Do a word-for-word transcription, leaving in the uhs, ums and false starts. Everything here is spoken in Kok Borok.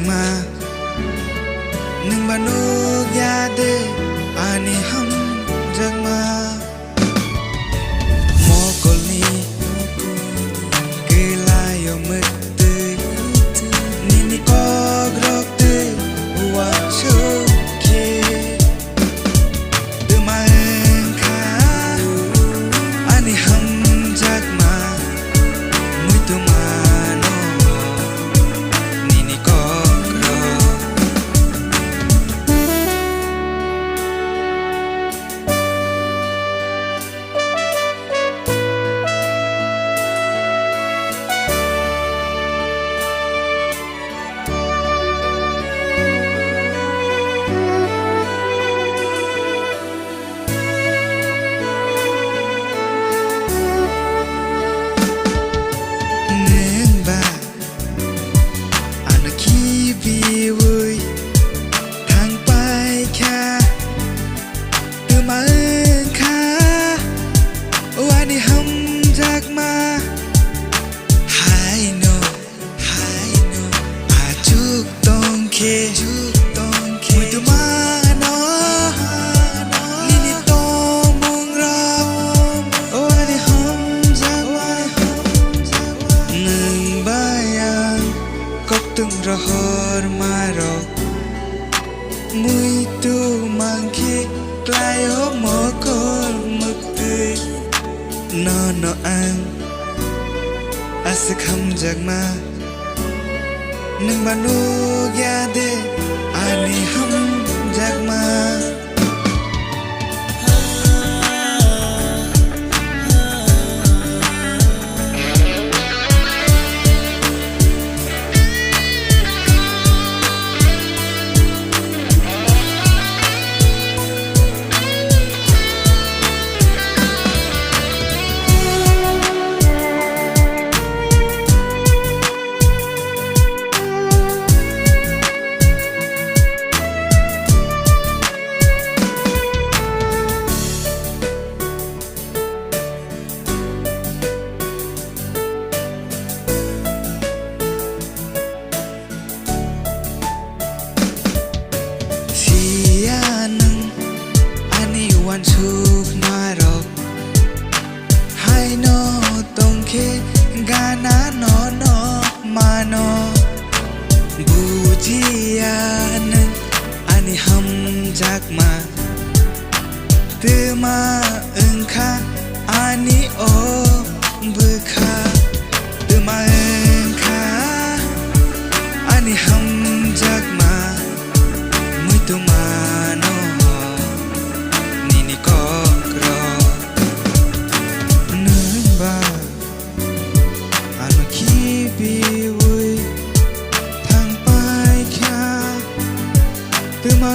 Ma, nwng ba nukya de ani hamjakma? Mokolni kwlaio mwktwi, nini kokrok twi uansuk khe. Twma wngkha ani hamjakma, muitu mano nini kokrok. Nwng ba ano khibiwi thangpai kha, twma wngkha o ani hamjakma. Haino, haino achuk tongkhe, muitu mano nini tongmungrok o ani hamjakma. Nwng bai ang koktwng rohormarok, muitu mankhe klaio mokol mwktwi. Nono ang aswk hamjakma, nwng ba nukya de ani hamjakma? Siya nwng ani uansukmarok, haino tongkhe gana nono mano. Bujiya nwng ani hamjakma, twma wngkha ani o bwkha. Twma wngkha ani hamjakma, muitu mano nini kokrok. Nwng ba ano khibiwi thangpai kha, twma